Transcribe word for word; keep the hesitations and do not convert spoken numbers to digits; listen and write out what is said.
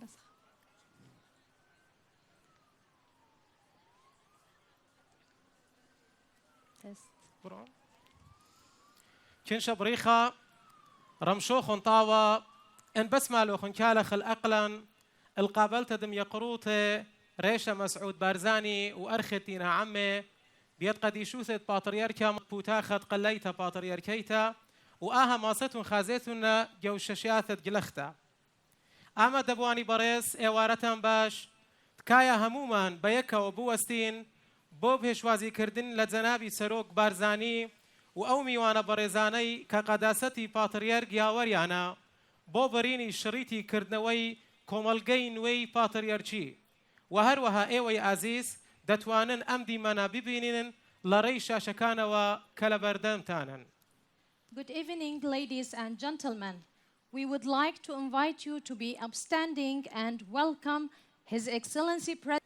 بس. تست. برو. Kinşe birîxa, remşo xun tawa, en besmalo xun kale xil eqlen, el qabel tedim yeqrute, rêşe Mesûd Barzanî û erxetîna emme, biyet qedîşûset patriyerka pûtaxet qeleyte patriyerkeyte, û aha masetun xazetun gewşeşiyaset gilexte. Ama debwanî berêz, êwaretan baş, tkaya hemûman be yekewe biwestîn, bo pêşwazîkirdin le cenabî Serok Barzanî û ew mîwana berêzaney ke qedasetî patriyerk yaweriyana, bo birînî şirîtî kirdnewey komelgey nûwey patriyerkî. We her weha êwey azîz, detwanin em dîmena bibînînin le rey şaşekanewa ke le berdemtanin. Good evening, ladies and gentlemen. We would like to invite you to be upstanding and welcome His Excellency President